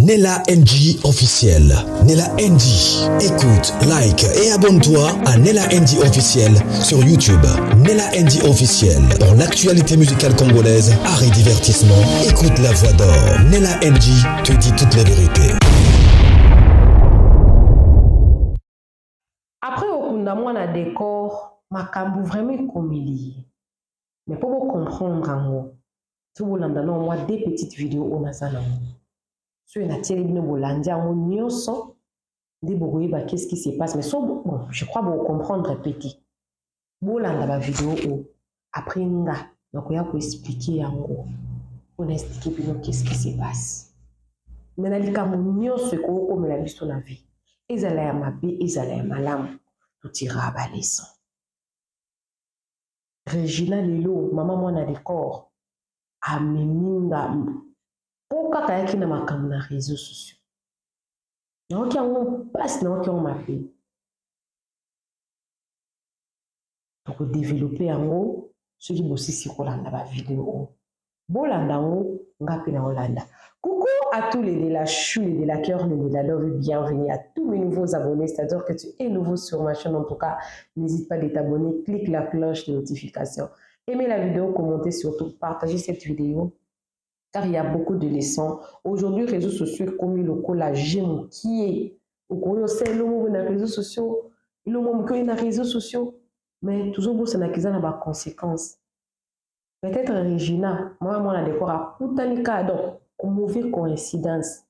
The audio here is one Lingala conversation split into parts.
Nella NG officiel. Nella NG. Écoute, like et abonne-toi à Nella NG officiel sur YouTube. Nella NG officiel. Pour l'actualité musicale congolaise, art et divertissement, écoute la voix d'or. Nella NG te dit toute la vérité. Après okunda mwana decor makambu vraiment ekomeli ye mais po bo comprendre yango faut bolanda nao mwa deux petites videos oyo naza nango soki natieli bino bolandi yango nyonso nde bokoyeba qu'est-ce qui se passe mais so bon je crois boko comprendre pe te bolanda ba video oyo après nga nakoya ko expliquer yango mpo na expliquer bino qu'est-ce qui se passe mais na likambo nyonso ekokomela biso na vie ezala ya mabe ezala ya malamu totiraka ba leçon Regina lelo mama mwana decor amemi ngambo po kaka ayaki na makambo na réseaux sociaux nayoki yango mpasi nayoki yango mabe tokodevelope yango soki bosisi kolanda bavideo oyo bolanda yango nga mpe naolanda Coucou à tous les de la chou, les de la cœur, les de la love, bienvenue à tous mes nouveaux abonnés, c'est-à-dire que tu es nouveau sur ma chaîne en tout cas, n'hésite pas de t'abonner, clique la cloche de notification, aimez la vidéo, commentez surtout, partagez cette vidéo, car il y a beaucoup de leçons. Aujourd'hui, réseaux sociaux comme lokola jeu qui est okoki osala elongo na réseaux sociaux elongo moke oye na réseaux sociaux mais tozobosanaka eza na baconséquence peut-être regina mwana mwana decor akutani kaka donc mauvais coïncidence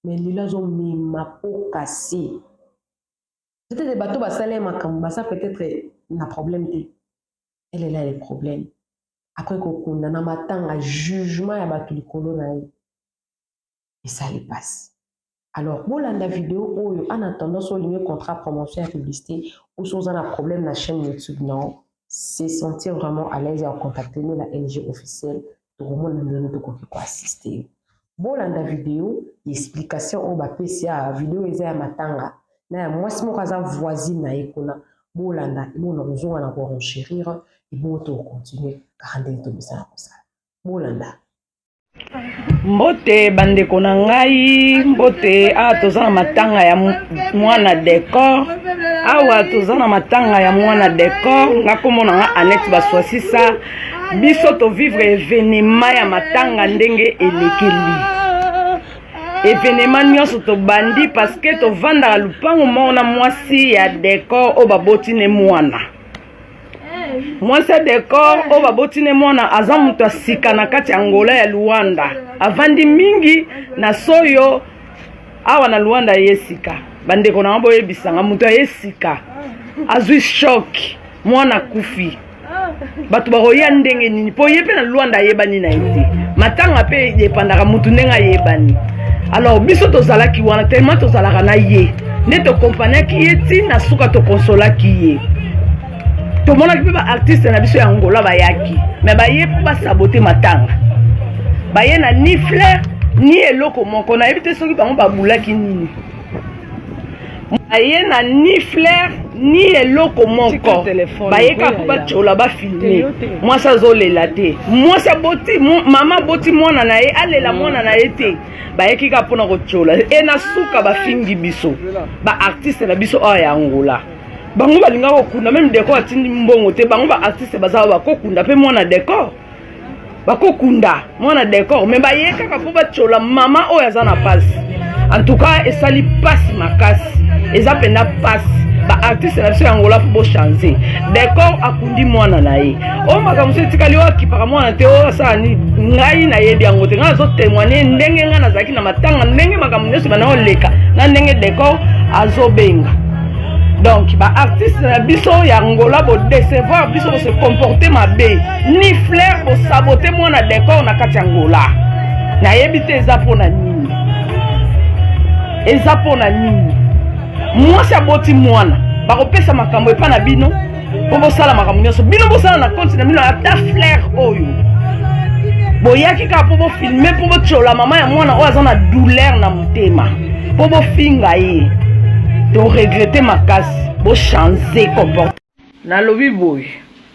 mais lelo azomema po kase peut-être bato basala ye makambo baza peut-être na problème te elle elle a les problèmes après kokunda na matanga jugement ya bato likolo na ye esali mpasi alors bolanda video oyo en attendant so olingi contrat promotion ya publicité ou so oza na problème na chaîne youtube na yo se sentir vraiment à l'aise ya kocontacte ne la ng officielle tokomona ndenge tokoki koassiste yo bolanda video explication oyo bapesi ya video eza ya matanga na ya mwasi moko aza voisine na ye kuna bolanda ebongo na kozonga na korenchérir ebongo tokocontinue kaka ndenge tomesana kosala bolanda Mbote bandeko na ngai, mbote awa toza na matanga ya mwana decor, awa toza na matanga ya mwana decor. Nga kombo na nga Annette Baswasisa, biso to vivre evenement ya matanga ndenge elekeli evenement nyonso tobandi parce que tovandaka lupango moko na mwasi ya decor oyo baboti ne mwana mwasi ya decor oyo baboti ne mwana aza moto ya sika na kati ya Angola ya Luanda, avandi mingi na soyo awa na Luanda ye sika. Bandeko na nga boyebisanga, moto aye sika azwi choc, mwana akufi, bato bakoya ndenge nini? Mpo ye mpe na Luanda ayebani na ye te, matanga mpe epandaka motu ndenge ayebani. Alors biso tozalaki wana tellement tozalaka na ye nde tokompaniaki ye ti na suka, tokonsolaki ye. Tomonaki mpe baartiste na biso ya Angola bayaki, me baye mpo basabote matanga, baye na ni fleur ni eloko moko, nayebi te soki bango babulaki nini. Baye na ni fleur ni eloko moko, baye kaka mpo batyola bafilme. Mwasi azolela te, mwasi aboti, mama aboti mwana na ye alela mwana na ye te, bayeki kaka mpona kotyola. E na suka bafingi biso baartiste na biso awa ya Angola. Bango balinga kokunda meme decor atindi mbongo te, bango baartiste baza bakokunda mpe mwana decor, bakokunda mwana decor, me baye kaka mpo batyola mama oyo aza na pasi. En tout cas esali pasi makasi, eza mpenza pasi. Baartiste na biso ya Angola mpo bochange. Decor akundi mwana na ye, oyo makambo mosusu etikali, oyo akipaka mwana te, oyo asala nini, ngai nayebi yango te. Ngai nazotémoigne ndenge ngai nazalaki na matanga, ndenge makambo nyonso bana oleka na ndenge decor azobenga. Donc baartiste na biso ya Angola bodecevoir biso, bose comporte mabe, ni fleur, bosabote mwana decor na kati ya Angola. Nayebi te eza mpona nini, eza mpona nini. Mwasi aboti mwana, bakopesa makambo epa na bino mpo bosala makambo nyonso, bino bosala na konti na bino. Ata fleur oyo boyaki kaka mpo bofilme, mpo botyola mama ya mwana oyo aza na douleur na motema, mpo bofinga ye. Toregrete makasi, bochange comportement. Nalobi boye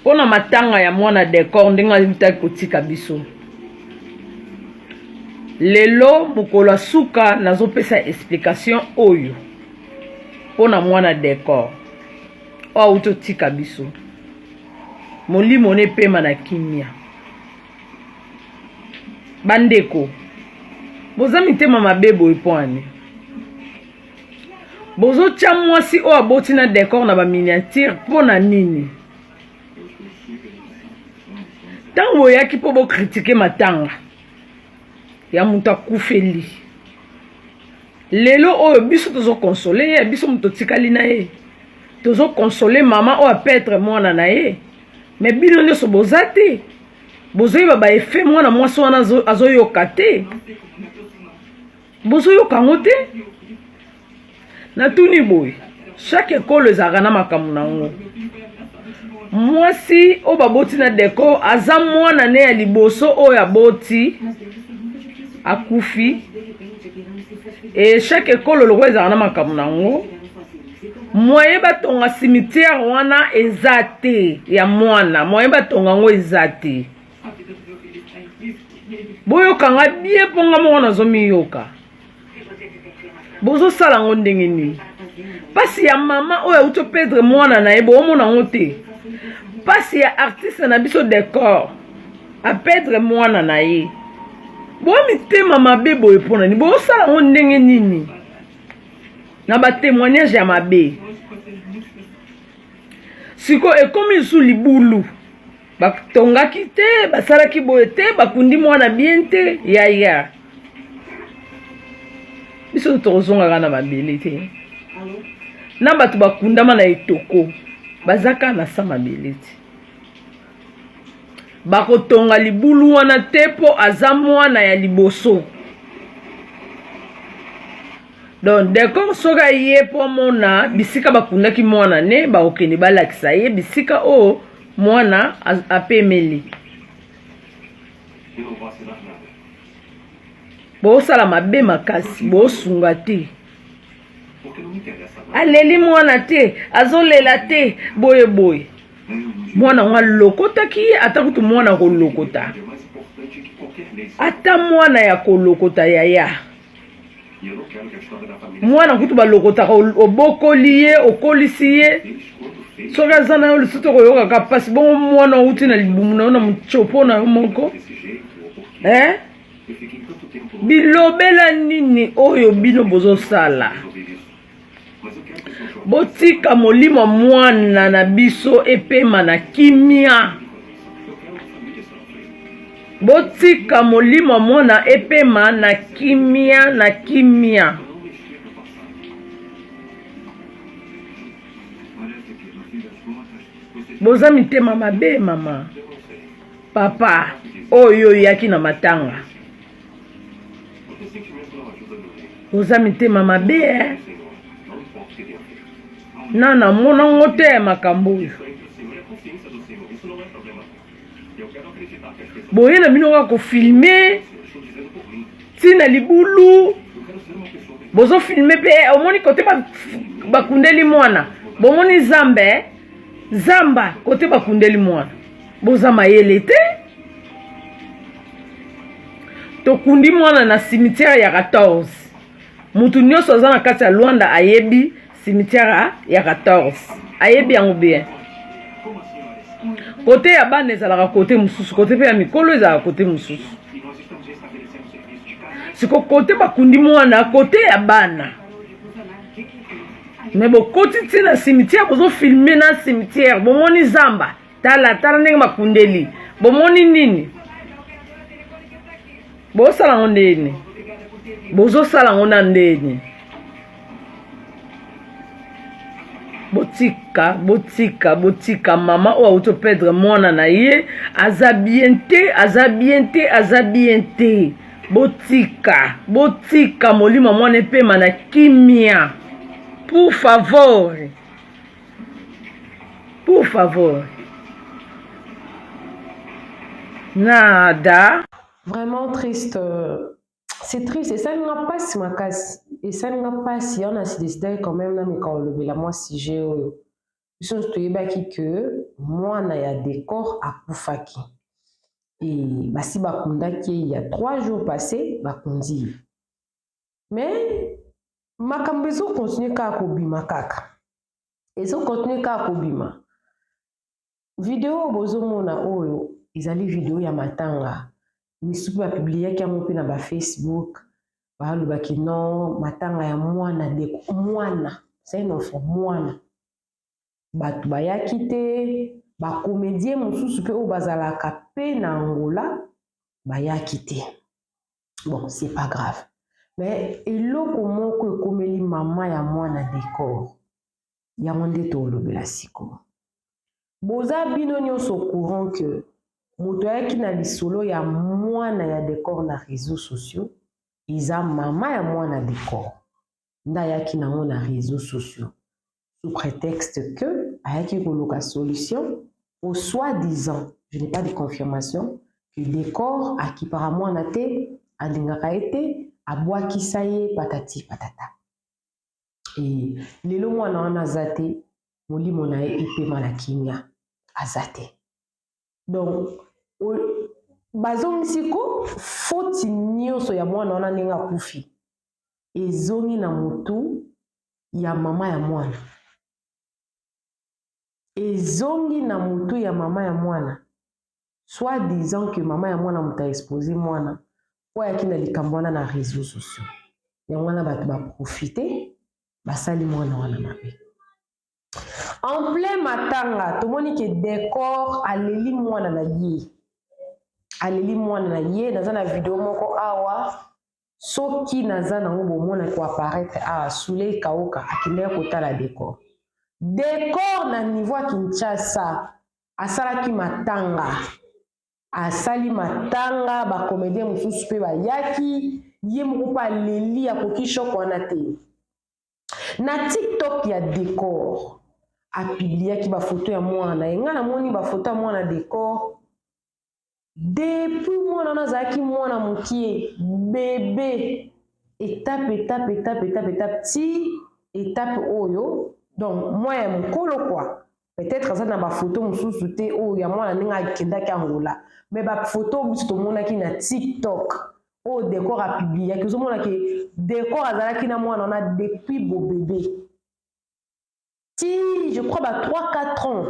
mpo na matanga ya mwana decor ndenge ayutaki kotika biso. Lelo mokolo ya suka nazopesa explication oyo mpo na mwana Decor oyo awuti otika biso. Molimo ne epema na kimia. Bandeko, boza mitema mabe boye mpo ani? Bozotya mwasi oyo aboti na Decor na ba miniature mpo na nini? Ntango boyaki mpo bokritike matanga ya moto akufeli, lelo oyo biso tozokonsole ye, biso moto totikali na ye, tozokonsole mama oyo apetre mwana na ye, me bino nyonso boza te, bozoyeba baefe mwana mwasi wana azoyoka te, bozoyoka yango te. Natuni boye, chaque ekolo ezalaka na makambo na yango. Mwasi oyo baboti na Decor aza mwana ne ya liboso oyo aboti akufi. E chaque ekolo lokola ezalaka na makambo na yango, moyen batonga cimetière wana eza te ya mwana, moyen batonga yango eza te. Boyoka nga bien mpo nga moko nazomiyoka. Bozosala yango ndenge nini? Mpasi ya mama oyo auti opedre mwana na ye, boomona yango te. Mpasi ya artiste na biso Decor apedre mwana na ye. Boa mitema mabe boye mpo na nini? Bozosala yango ndenge nini na batémoignage ya mabe? Sikoyo ekomi lisusu libulu, batongaki te, basalaki boye te, bakundi mwana bien te. Yaya, biso tokozongaka na mabele te, na bato bakundama na etoko baza kaka na sa mabele te. Bakotonga libulu wana te mpo aza mwana ya liboso. Donc Decor soki aye mpo amona bisika bakundaki mwana ne, bakokende balakisa ye bisika oyo mwana apemeli. Bosala mabe makasi, bosunga te. Aleli mwana te, azolela te, boye boye. Mwana yango alokotaki ye, ata kutu mwana kolokota, ata mwana ya kolokota yaya. Mwana kutu balokotaka, obokoli ye, okolisi ye, soki aza na yo lisusu tokoyokaka mpasi. Bongo mwana outi na libumu na yo na motsopo na yo moko, eh? Bilobela nini oyo bino bozosala? Botika molimo mwana na biso epema na kimia. Botika molimo mwana epema na kimia, na kimia. Boza mitema mabe mama, papa oyo oyaki na matanga. Boza mitema mabe eh? Na namona ngo te ya makambo oyo. Boye na bino kaka kofilme ntina libulu, bozofilme mpe omoni kote bakundeli mwana, bomoni zambe zamba kote bakundeli mwana. Boza mayele te. Tokundi mwana na cimetière ya 14. Mutu nyonso aza na kati ya Luanda ayebi cimetière ya 14, ayebi yango bien. Kote ya bana ezalaka kote mosusu, kote mpe ya mikolo ezalaka kote mosusu. Siko kote bakundi mwana, kote ya bana, me bokoti ntina cimetière, bozofilme na cimetière, bomoni zamba, tala tala ndenge bakundeli, bomoni nini? Bosala yango ndeni? Bozosala yango na ndeni? Botika, botika, botika mama oyo auti opedre mwana na ye, aza bien te, aza bien te, aza bien te. Botika, botika molimo mwana epema na kimia. Pour favor, pour favor. Nada. Vraiment triste. C'est triste. Esalinga mpasi makasi. Esalinga mpasi. Yango na décidaki quand même nameka kolobela mwa sujet oyo. Biso nyonso toyebaki ke mwana ya Decor akufaki. E basi bakundaki ye il y a 3 jours passé, bakundi ye. Mais makambo ezocontinuer kaka kobima, kaka ezocontinuer kaka kobima. Video oyo bozomona oyo ezali video ya matanga. Misusu bapubliaki yango mpe na baFacebook, balobaki non, matanga ya mwana de mwana, c'est un enfant, mwana. Bato bayaki te, bacomédien mosusu mpe oyo bazalaka mpe na Angola bayaki te. Bon, c'est pas grave, mais eloko moko ekomeli mama ya mwana Décor, yango nde tolobela sikoyo. Boza bino nyonso courant que moto ayaki na lisolo ya mwana ya Décor na réseaux sociaux eza mama ya mwana Décor. Nde ayaki nango na réseaux sociaux sous prétexte que ayaki koluka solution au soi-disant, je n'ai pas de confirmation, que Décor akipaka mwana te, alingaka ye te, abwakisa ye, patati patata. E lelo mwana wana aza te, molimo na ye epema na kimia, aza te. Donc bazongisi ko foti nyonso ya mwana wana ndenge akufi, ezongi na motu ya mama ya mwana, ezongi na motu ya mama ya mwana, soit disant que mama ya mwana moto aexposer mwana po ayaki na likambo wana na réseaux sociaux. Yango wana bato baprofiter, basali mwana wana mabe. En plein matanga, tomoni ke Décor aleli mwana na ye, aleli mwana na ye. Naza na video moko awa, soki naza nango bomona koapparaître awa. Souley Kauka akendaki kotala Décor. Décor na niveau ya Kinshasa asalaki matanga, asali matanga, bacomédien mosusu mpe bayaki, ye moko mpe aleli, akoki choc wana te. Na TikTok ya Décor, apubliaki bafoto ya mwana ye. Ngai namoni bafoto ya mwana Décor depuis mwana wana azalaki mwana mokie, bébé, étape, étape, étape, étape, étape, ti étape oyo. Donc mwa ya mokolo quoi. Peut-être aza na bafoto mosusu te oyo ya mwana ndenge akendaki Angola, mais bafoto biso tomonaki na TikTok oyo Décor apubliaki, ozomona ke Décor azalaki na mwana wana depuis bobébé ti, je crois, ba 3 4 ans.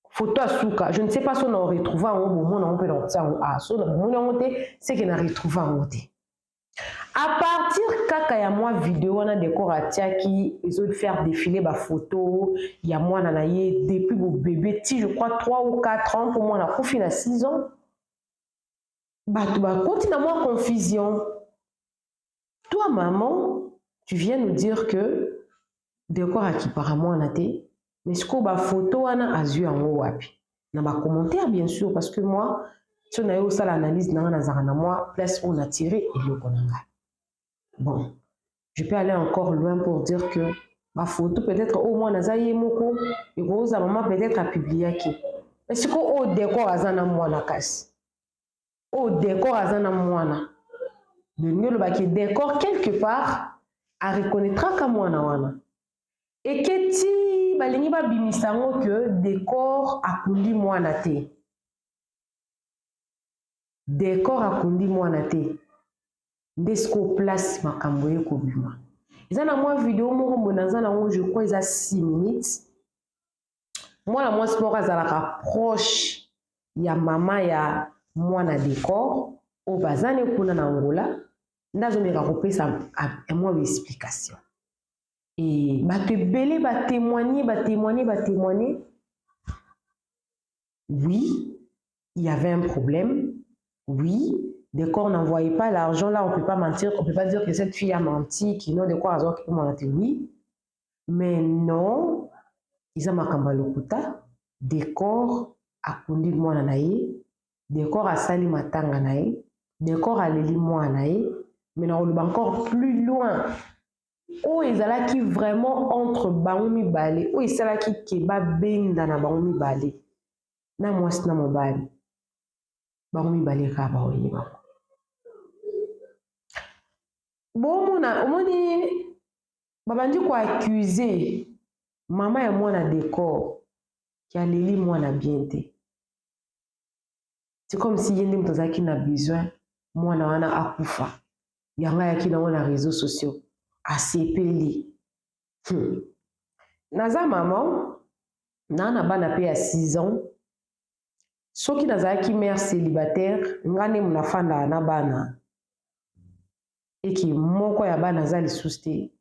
Photo asuka, je ne sais pas so na retrouve yango, bomona yango mpe na kotia yango. Ah, so bomoni yango te, seke na retrouve yango te. À partir kaka ya mwa video wana Décor atiaki, ezofaire défiler bafoto ya mwana na ye depuis bobébé ti, je crois, 3 ou 4 ans, mpo mwana akufi na 6 ans. Bato bakoti na mwa confusion. Toi maman, tu viens nous dire que Décor akipaka mwana te, mais sikoyo bafoto wana azwi yango wapi? Na bacommentaire, bien sûr, parce que moi, so na ye osala analyse na nga, nazalaka na mwa place oyo natire eloko na ngai. Bon, je peux aller encore loin pour dire que bafoto peut-être oyo mwana aza ye moko, ekoza mama peut-être apubliaki. Mais sikoyo oyo Décor aza na mwana, kasi oyo Décor aza na mwana, ndenge olobaki, Décor quelque part areconnaîtraka mwana wana. Eketi, balingi babimisa yango ke Décor akundi mwana te, Décor akundi mwana te. Nde sikoyo place makambo ye kobima. Eza na mwa video moko boye naza nango, je crois eza 6 minutes. Mwana mwasi moko azalaka proche ya mama ya mwana Décor oyo baza ne kuna na Angola, nde azomeka kopesa mwa baexplication. E bato ebele batémoigner, batémoigner, batémoigner. Oui, il y avait un problème. Oui, Décor n'envoyait pas l'argent. Là, on peut pas mentir, on peut pas dire que cette fille a menti, qui non, Décor azwaki mwana te. Oui, mais non, eza makambo ya lokuta. Décor akundi mwana na ye, Décor asali matanga na ye, Décor aleli mwana na ye. Mais na koloba encore plus loin, oyo ezalaki vraiment entre bango mibale, oyo esalaki ke babenda na bango mibale, na mwasi na mobali, bango mibale kaka baoyeba. Bomona, omoni babandi koaccuser mama ya mwana Décor ke aleli mwana bien te. C'est comme si ye nde moto azalaki na besoin mwana wana akufa, yango ayaki nango na réseaux sociaux, asepeli. Naza mama naa na bana mpe ya 6 ans. Soki nazalaki mère célibataire, nga nde nafandaka na bana, eke moko ya bana aza lisusu te,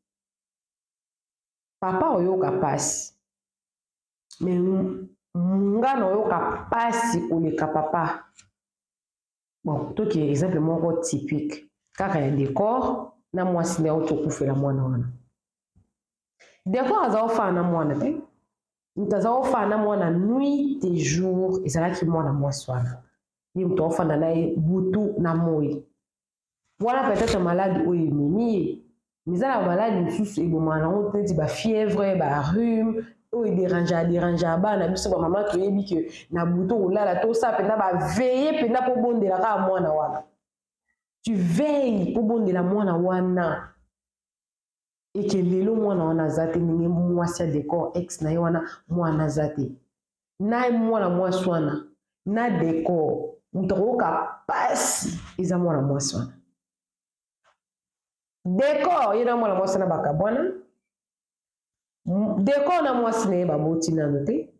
papa oyoka pasi, mais nga na oyoka pasi koleka papa. Bon, toki exemple moko typique kaka ya Décor na mwasi nde auti okufela mwana wana. Décor aza ofana na mwana te, moto aza ofana na mwana nuit et jour ezalaki mwana mwasi wana. Ye moto aofanda na ye butu na moi wana. Peut-être maladi oyo ememi ye, eza na maladi mosusu ebomaka nango te, neti bafièvre, barhume oyo edérange, adérange bana. Biso bamama toyebi ke na butu kolala, tosala mpenza baveillée mpenza mpo bondela kaka mwana wana. Tu veilles mpo bondela mwana wana. Eke lelo mwana wana aza te, ndenge mwasi ya Décor, ex na ye wana, mwana aza te na mwana mwasi wana na Décor, moto akoyoka pasi eza mwana mwasi wana. Décor ye na mwana mwasi wana bakabwana. Décor na mwasi na ye baboti nano te.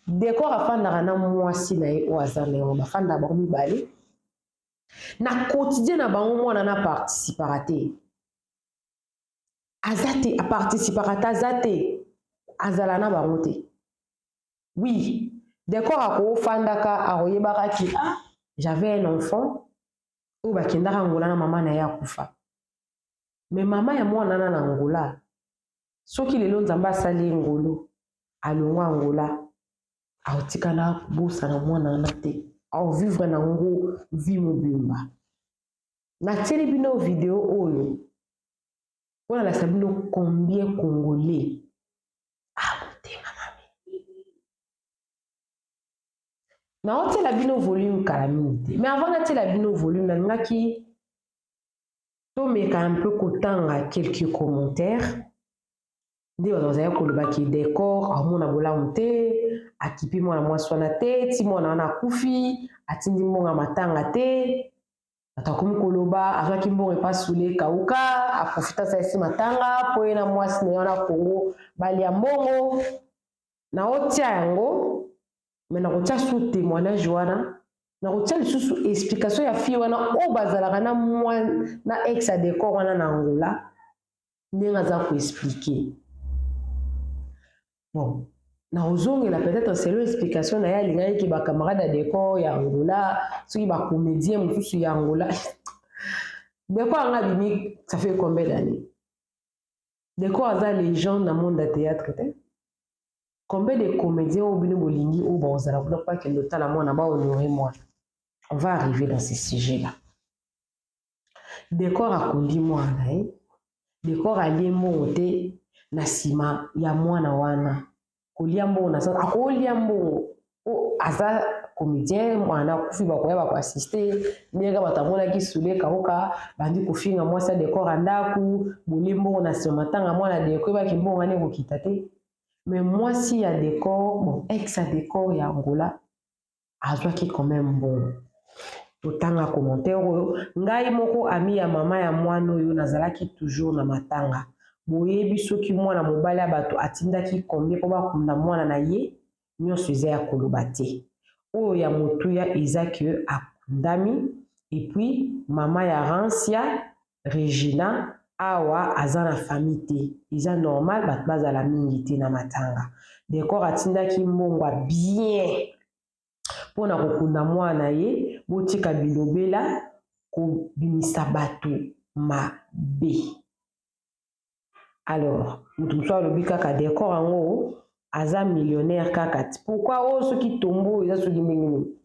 Décor afandaka na mwasi na ye oyo aza na yango, bafandaka bango mibale na quotidien na bango. Mwana na participaka te, aza te, aparticipaka te, aza te, azala na bango te. Oui, Décor akofandaka, akoyebaka ki ah, j'avais un enfant oyo bakendaka Angola na mama na ye, akufa. Mais mama ya mwana na Angola, soki lelo Nzambe asali ye ngolu, alongwa Angola, aotikana bosana mwana wana te, aovivre nango vie mobimba. Natieli bino video oyo mpona nalakisa bino combien Congolais ah, motema mami. Naotiela bino volume kala mingi te, mais avant natiela bino volume, nalingaki tomeka un peu kotanga quelques commentaires nde bato bazali kolobaki Décor amona bolamu te, akipi mwana mwasi wana te, ti mwana wana akufi, atindi mbongo ya matanga te. Bato akomi koloba azwaki mbongo epa Sule Kauka, aprofita asalisi matanga mpo ye na mwasi na ye wana Kongo balia mbongo. Naotia yango, mais nakotia su témoignage wana, nakotia lisusu explication ya fille wana oyo bazalaka na mwa na ex ya Décor wana na Angola, ndenge aza koexpliquer. Bon, nakozongela peut-être selon explication na ye. Alingaki ke bacamarade ya Décor ya Angola, soki bacomédien mosusu ya Angola. Décor anga abimi, ça fait combien d'années? Décor aza légende na monde ya théâtre te. Combien de comédiens oyo bino bolingi oyo bakozala kuna mpo akende otala mwana, bahonore mwana? On va arriver dans ce sujet là. Décor akundi mwana ye, Décor alie mbongo te na nsima ya mwana wana. Kolia mbongo na sens akolia mbongo o aza comédien, mwana akufi, bakoya bakoassiste. Ndenge bato amonaki Sule Kauka bandi kofinga mwasi ya Décor ya ndako, bolie mbongo na nsima matanga mwana Décor, ebaki mbongo wana ekokita te. Mais mwasi ya Décor, bon, ex ya Décor ya Angola azwaki quand même mbongo. Totanga commentaire oyo. Ngai moko ami ya mama ya mwana oyo, nazalaki toujours na matanga. Boyebi soki mwana mobali ya bato atindaki combien mpo bakunda mwana na ye? Nyonso eza ya koloba te. Oyo ya motuya eza ke akundami. Et puis mama ya Rancia Regina awa aza na famille te, eza normal bato bazala mingi te na matanga. Décor atindaki mbongo ya bien mpona kokunda mwana ye. Botika bilobela kobimisa bato mabe. Alors moto mosusu alobi kaka Décor yango aza millionnaire kaka ti pourquoi oyo soki tombo eza soki ndenge nini.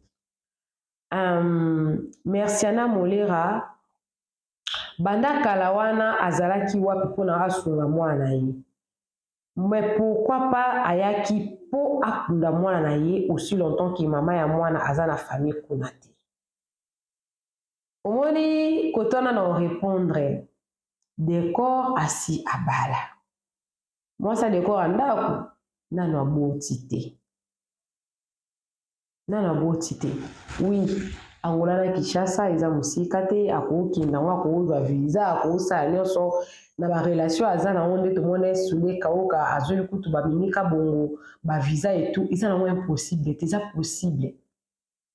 Merciana Molera, banda kala wana azalaki wapi mpona asunga mwana na ye? Mais pourquoi pas ayaki mpo akunda mwana na ye aussi longtemps ke mama ya mwana aza na famille kuna te? Omoni kotwana na orépondre. Décor asi abala mwasi ya Décor ya ndako, nano aboti te. Nanu aboti te. Oui, Angola na Kinshasa eza mosika te, akokende yango, akozwa visa, akosala nyonso na ba relation aza nango nde tomona ye Soule Kaoka azweli kutu ba Mimi Kabongo ba visa et tout, eza nango impossible te, eza possible.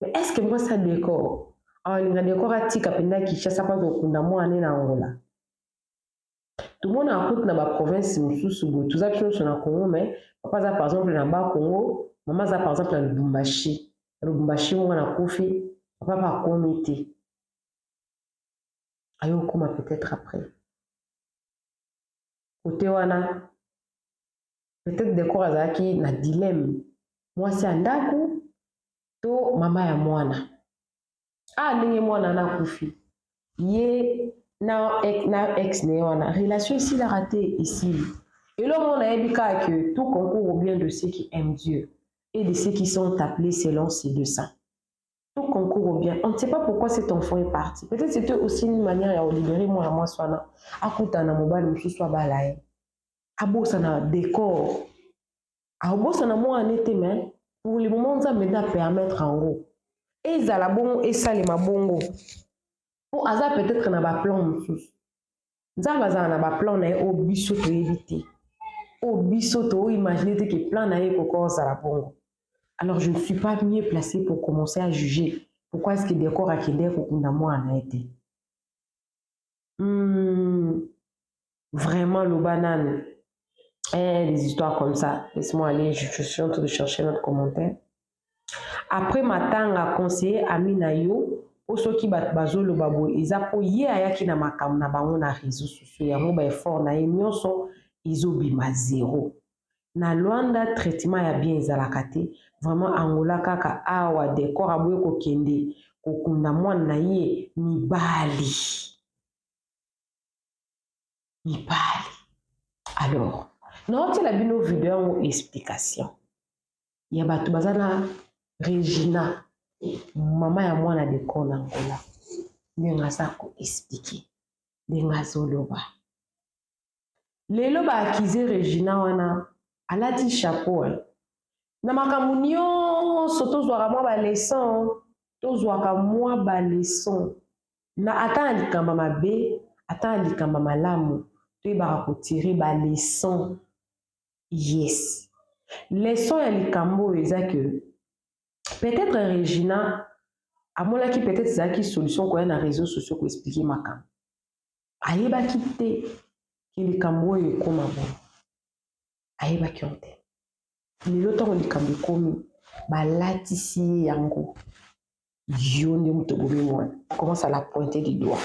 Mais est-ce que mwasi ya Decor alinga Decor atika mpenza Kinshasa mpo akokunda mwana na Angola? Tomonaka kutu na baprovince mosusu boye, toza biso nyonso na Congo, mais papa aza par exemple na Bas Congo, mama aza par exemple na Lubumbashi. Na Lubumbashi mwana akufi, papa mpe akomi te, aye okóma peut-être après. Kote wana peut-être Decor azalaki na dilemme, mwasi ya ndako to mama ya mwana. A ndenge mwana wana akufi, ye na ex na ye wana relation esilaka te, esili. Eloko nayebi kaka que tout concourt au bien de ceux qui aiment Dieu et de ceux qui sont appelés selon ses desseins. Tout concourt au bien. On ne sait pas pourquoi cet enfant est parti. Peut-être c'était aussi une manière ya kolibérer mwana mwasi wana, akutana na mobali mosusu, abala ye, abosana Décor, abosana mwana te. Mais pour le moment, Nzambe nde apermettre yango ezala bongo, esalema bongo, mpo aza peut-être na baplan mosusu. Nzambe azala na baplan na ye oyo biso toyebi te, oyo biso toimagine te ke plan na ye ekoka ozala bongo. Alors je ne suis pas mieux placée pour commencer à juger pourquoi est-ce que Décor akende kokunda mwana na ye te. Vraiment, loba nanu. Eh, des histoires comme ça, laisse-moi aller, je suis en train de chercher notre commentaire. Après matanga, conseiller ami na yo po soki bato bazoloba boye, eza mpo ye ayaki na makambo na bango na réseau sociaux. Yango baeffort na ye nyonso ezobima zéro. Na Lwanda traitement ya bien ezalaka te vraiment. Angola kaka awa, Décor aboyi kokende kokunda mwana na ye. Mibali, mibali. Alors naotiela bino video yango, explication ya bato baza na Regina, mama ya mwana Décor na Angola, ndenge aza koexpliquer, ndenge azoloba. Lelo baakize Regina wana alati chapeau na makambo nyonso. Tozwaka mwa baleçon, tozwaka mwa baleçon na ata na likambo mabe, ata na likambo malamu, toyebaka kotirer baleçon. Yes, leçon ya likambo oyo eza ke peut-être Regina amonaki peut-être ezalaki solution koya na réseau sociaux koexpliquer makambo. Ayebaki te ke likambo oyo ekóma boye, ayebaki yango te. Lelo ntango likambo ekómi, balatisi ye yango, yo nde moto obomi mwana, commence à la pointer du doigt.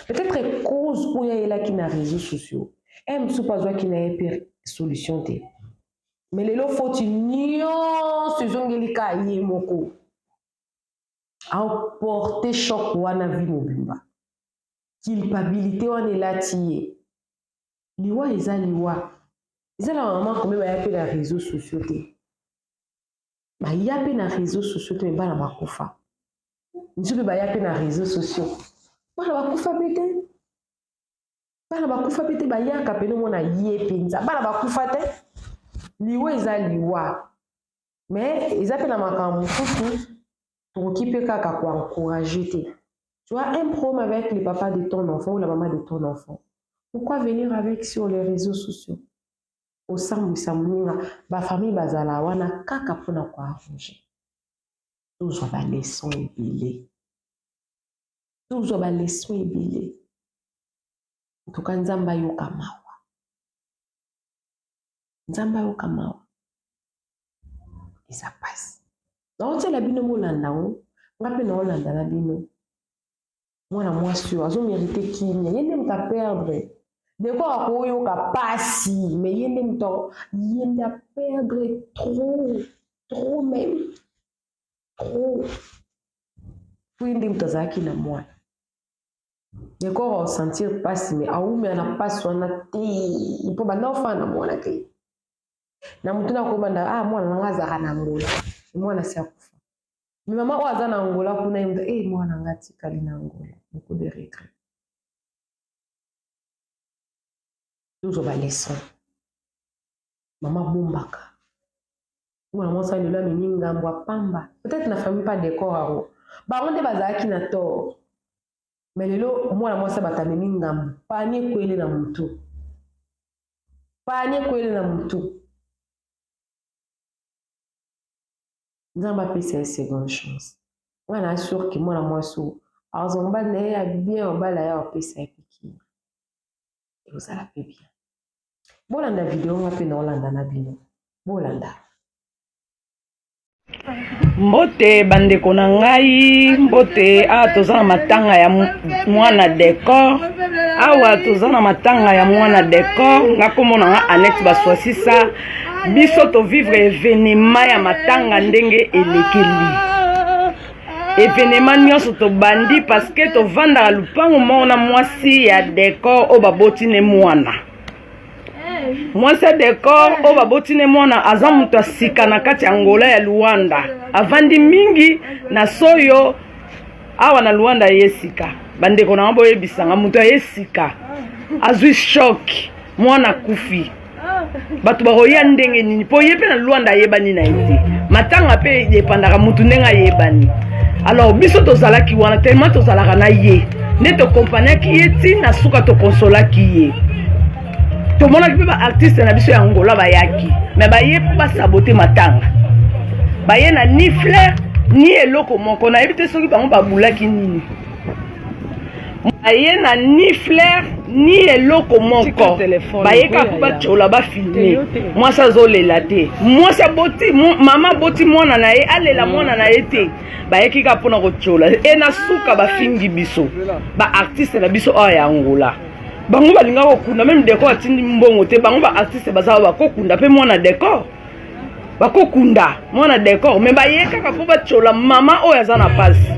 Peut-être cause oyo ayelaki na réseaux sociaux e mosusu mpo azwaki na ye mpe solution te, mais lelo foti nyonso ezongeli kaka ye moko, aporte choc wana vie mobimba, culpabilité wana elati ye. Liwa eza liwa. Eza na mama kombe baya mpe na réseaux sociaux te, baya mpe na réseaux sociaux te, mais bana bakufa. Misu mpe baya mpe na réseaux sociaux, bana bakufa mpe te, bana bakufa mpe te. Bayaka pene omona ye mpenza, bana bakufa te. Liwa eza liwa, mais eza mpe na makambo mosusu tokoki mpe kaka koencourager te. Tu as un problème avec le papa de ton enfant ou la maman de ton enfant, pourquoi venir avec sur les réseaux sociaux, osambwisa moninga? Bafamille bazala wana kaka mpona koarranger. Tozwa baleçon ebele, tozwa baleçon ebele. Ntuka Nzambe ayoka mawa, Nzambe ayoka mawa, eza pasi. Naotiela bino bolanda yango, nga mpe naolanda na bino. Mwana mwasi oyo azomériter kimia, ye nde moto aperdre. Décor akoyoka pasi, mais ye nde moto, ye nde aperdre trop, trop même, trop, po ye nde moto azalaki na mwana. Décor aosentir pasi, mais aumela na pasi wana te, mpo banda ofanda na mwana te na motu na kobanda. Ah, mwana nanga azalaka na Angola, mwana si akufa, mais mama oyo aza na Angola kuna, ye moto e mwana nga atikali na Angola, beaucoup de regret. Tozwa baleçon. Mama bombaka. Mwana mwasi wana lelo amemi ngambo ya pamba. Peut-être na famille pas decor yango. Bango nde bazalaki na tort. Mais lelo mwana mwasi ya bato amemi ngambo. Pani ekwele na mutu. Pani ekwele na mutu. Nzambe apesa ye seconde chance. Nga na sûr que mwana mwasi oyo azwa mobali na ye ya bien, mobali aya apesa ye mpe kimia. Ekozala mpe bien. Bolanda video nga mpe naolanda na bino. Bolanda. Mbote bandeko na ngai, mbote. Awa toza na matanga ya mwana decor. Awa toza na matanga ya mwana decor. Nga kombo na nga Annette Baswasisa. Biso to vivre evenement ya matanga ndenge elekeli. Evenement nyonso tobandi parce que tovandaka lupango moko na mwasi ya decor oyo baboti ne mwana. Mwasi ya decor oyo baboti ne mwana aza moto ya sika na kati ya Angola ya Luanda, avandi mingi na soyo awa na Luanda ye sika. Bandeko na nga boyebisanga, moto aye sika azwi choc, mwana akufi, bato bakoya ndenge nini? Mpo ye mpe na Luanda ayebani na ye te, matanga mpe epandaka motu ndenge ayebani. Alors biso tozalaki wana tellement tozalaka na ye nde tokompaniaki ye ti na suka, tokonsolaki ye. Tomonaki mpe baartiste na biso ya Angola bayaki, me baye mpo basabote matanga, baye na ni fleur ni eloko moko. Nayebi te soki bango babulaki nini. Aye na ni fleur ni eloko moko, baye kaka mpo batyola bafilme. Mwasi azolela te, mwasi aboti, mama aboti mwana na ye alela mwana na ye te, bayeki kaka mpona kotyola. E na suka bafingi biso baartiste na biso awa ya Angola. Bango balinga kokunda meme decor atindi mbongo te. Bango baartiste baza bakokunda mpe mwana decor, bakokunda mwana decor, me baye kaka mpo batyola mama oyo aza na pasi.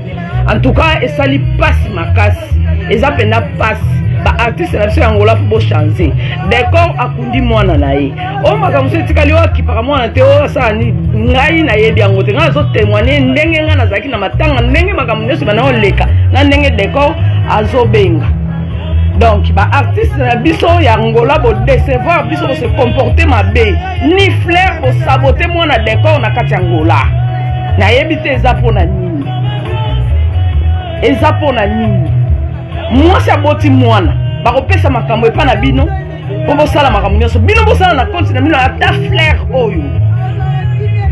En tout cas esali pasi makasi, eza mpenza pasi. Baartiste na biso ya Angola fo bochange. Decor akundi mwana na ye, oyo makambo mosusu etikali oyo akipaka mwana te, oyo asala nini, ngai nayebi yango te. Ngai nazotémoigne ndenge ngai nazalaki na matanga, ndenge makambo nyonso bana oleka na ndenge decor azobenga. Donc baartiste na biso ya Angola bodecevoir biso, bose comporte mabe, ni fleur, bosabote mwana decor na kati ya Angola. Nayebi te eza mpona nini, eza mpona nini. Mwasi aboti mwana, bakopesa makambo epa na bino mpo bosala makambo nyonso, bino bosala na konti na bino. Ata fleur oyo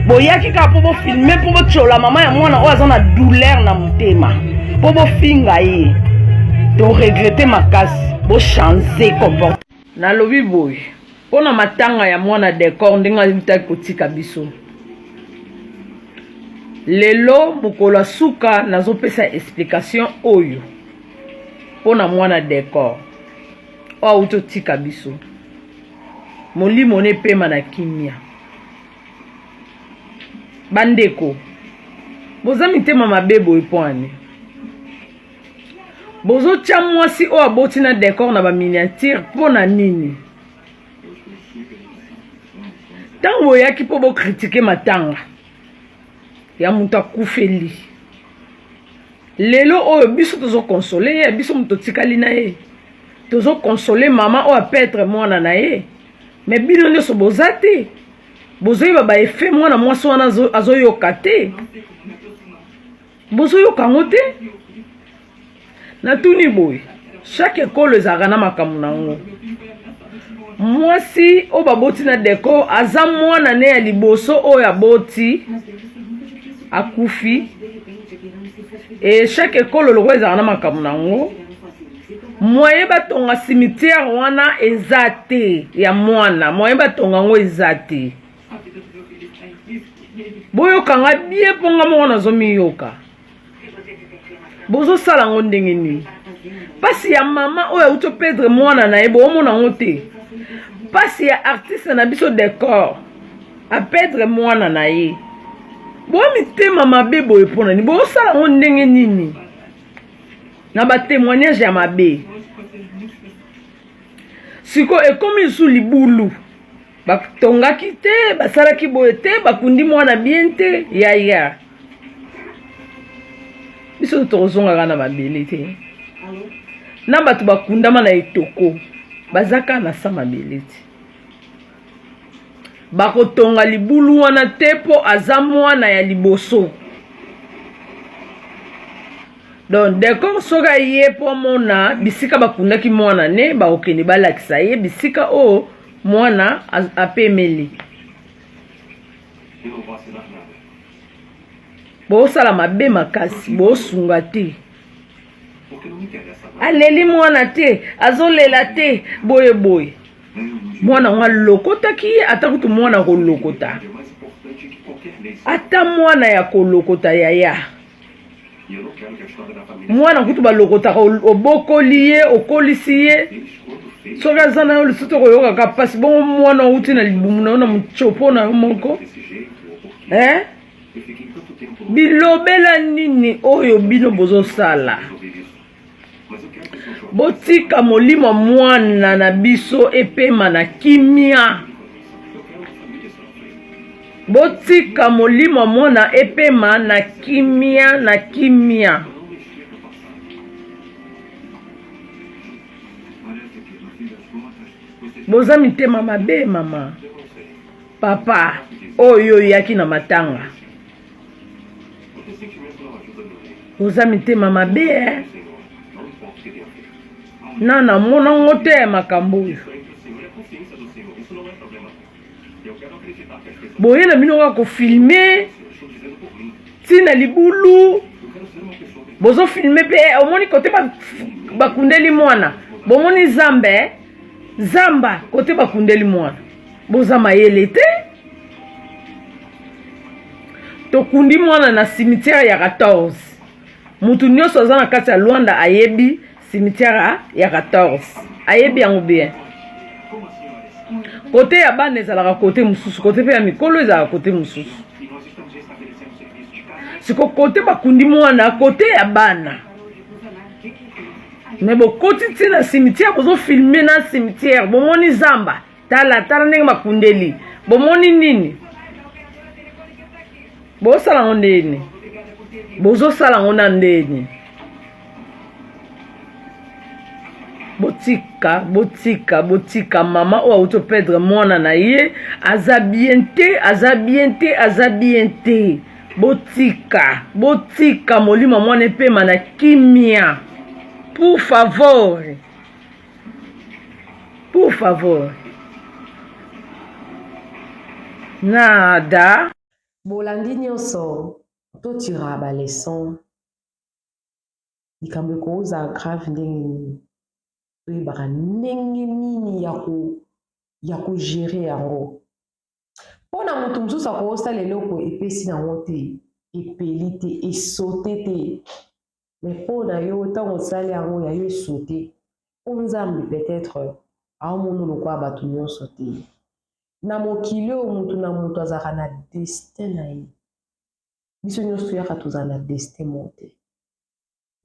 boyaki kaka mpo bofilme, mpo botyola mama ya mwana oyo aza na douleur na motema, mpo bofinga ye. Toregrete makasi, bochange comportement. Nalobi boye mpo na matanga ya mwana decor ndenge ayutaki kotika biso lelo mokolo ya suka. Nazopesa explication oyo mpo na mwana decor oyo awuti otika biso, molimo ne epema na kimia. Bandeko, boza mitema mabe boye mpo ani bozotya mwasi oyo aboti na decor na baminiature? Mpo na nini? Ntango boyaki mpo bokritike matanga ya moto akufeli, lelo oyo biso tozokonsole ye, biso moto totikali na ye, tozokonsole mama oyo apetre mwana na ye, me bino nyonso boza te, bozoyeba baefe mwana mwasi wana azoyoka te, bozoyoka yango te. Natuni boye, chaque ekolo ezalaka na makambo na yango. Mwasi oyo baboti na decor aza mwana ne ya liboso oyo aboti akufi. E chaque ekolo lokola ezalaka na makambo na yango, moye batonga cimetière wana eza te ya mwana, moye batonga yango eza te. Boyokanga bien mpo nga moko nazomiyoka. Bozosala yango ndenge nini? Mpasi ya mama oyo auti opedre mwana na ye, boomona yango te. Mpasi ya artiste na biso decor apedre mwana na ye, boya mitema mabe boye mpona nini? Bozosala yango ndenge nini na batémoignage ya mabe? Sikoyo ekomi lisusu libulu, batongaki te, basalaki boye te, bakundi mwana bien te. Yaya, biso tokozongaka na mabele te, na bato bakundama na etoko baza kaka na sa mabele te. Bakotonga libulu wana te mpo aza mwana ya liboso. Donc decor soki aye mpo amona bisika bakundaki mwana ne, bakokende balakisa ye bisika oyo mwana apemeli. Bosala mabe makasi, bosunga te. Aleli mwana te, azolela te, boye boye. Mwana yango alokotaki ye, ata kutu mwana kolokota, ata mwana ya kolokota yaya. Mwana kutu balokotaka, obokoli ye, okolisi ye, soki aza na yo lisusu tokoyokaka mpasi. Bongo mwana outi na libumu na yo na mocopo na yo moko, eh? Bilobela nini oyo bino bozosala? Botika molimo mwana na biso epema na kimia. Botika molimo mwana epema na kimia, na kimia. Boza mitema mabe mama. Papa oyo oyaki na matanga. Oza mitema mabe eh? Na namona ngo te ya makambo oyo. Boye na bino kaka kofilme ntina libulu, bozofilme mpe omoni kote bakundeli mwana, bomoni zamba eh? Zamba kote bakundeli mwana, boza mayele te. Tokundi mwana na cimetière ya 14. Mutu nyonso aza na kati ya Luanda ayebi cimetière ya 14, ayebi yango bien. Kote ya bana ezalaka kote mosusu, kote mpe ya mikolo ezalaka kote mosusu. Siko kote bakundi mwana, kote ya bana, me bokoti ti na cimetière, bozofilme na cimetière, bomoni zamba, tala tala ndenge bakundeli, bomoni nini bosala yango ndeni, bozosala yango na ndeni. Botika, botika, botika mama oyo auti opedre mwana na ye, aza bien te, aza bien te, aza bien te. Botika, botika molimo mwana epema na kimia. Pour favor, pour favor. Nada. Bolandi nyonso totira ba leçon, likambo ekozala grave ndenge nini, toyebaka ndenge nini ya kogere yango. Mpo na moto mosusu akosala eloko epesi nango te, epeli te, esote te, mais mpo na yo ntango osali yango ya yo esote, mpo Nzambe peut-être aomona lokola bato nyonso te. Na mokili oyo moto na moto azalaka na destin na ye. Biso nyonso toyaka tozala na destin moko te.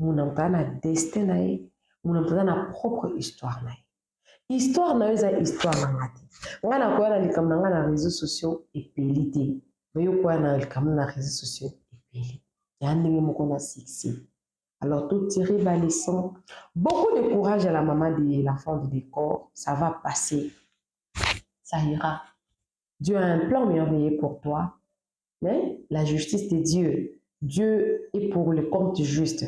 Moto na moto aza na destin na ye, moto na moto aza na propre histoire na ye. Histoire na yo eza histoire na nga te. Nga nakoya na likambo na nga na réseaux sociaux epeli te, mais yo koya na likambo na réseaux sociaux epeli. Ya ndenge moko na succès. Alors tout tirer ba leçons. Beaucoup de courage à la maman de l'enfant de décor, ça va passer. Ça ira. Dieu a un plan merveilleux pour toi. Mais la justice de Dieu, Dieu est pour le compte juste.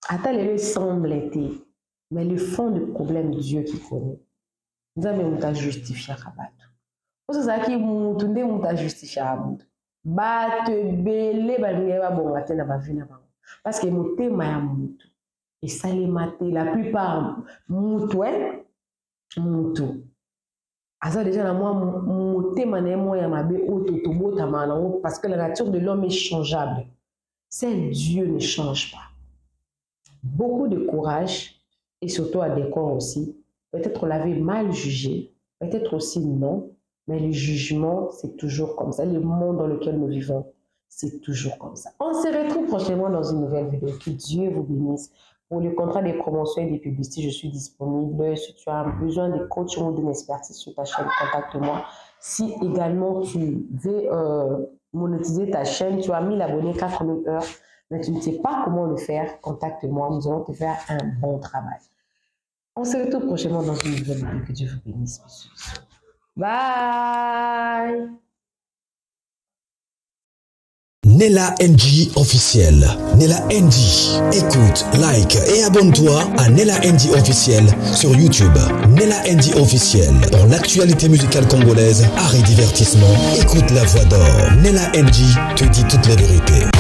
Ata lelo semble te, mais le fond du problème, Dieu qui connaît. Nzambe moto ajustifiaka bato. Oso ezalaki mutu nde moto ajustifiaka mutu. Bato ebele balingaki babonga te na bavi na bango. Parce que motema ya mutu esalema te. La plupart mutu, hein, mutu aza déjà na mwa motema na ye mwa ya mabe oyo tobotamaka nango, parce que la nature de l'homme est changeable. Seul Dieu ne change pas. Beaucoup de courage et surtout à décor aussi. Peut-être on l'avait mal jugé, peut-être aussi non, mais le jugement, c'est toujours comme ça. Le monde dans lequel nous vivons, c'est toujours comme ça. On se retrouve prochainement dans une nouvelle vidéo. Que Dieu vous bénisse. Pour le contrat de promotion et de publicité, je suis disponible. Si tu as besoin de coaching ou d'une expertise sur ta chaîne, contacte-moi. Si également tu veux monétiser ta chaîne, tu as 1000 abonnés, 4000 heures, mais tu ne sais pas comment le faire, contacte-moi. Nous allons te faire un bon travail. On se retrouve prochainement dans une nouvelle vidéo. Que Dieu vous bénisse. Bisous, bisous. Bye. Nella NG officiel. Nella NG. Écoute, like et abonne-toi à Nella NG officiel sur YouTube. Nella NG officiel. Pour l'actualité musicale congolaise, art et divertissement, écoute la voix d'or. Nella NG te dit toute la vérité.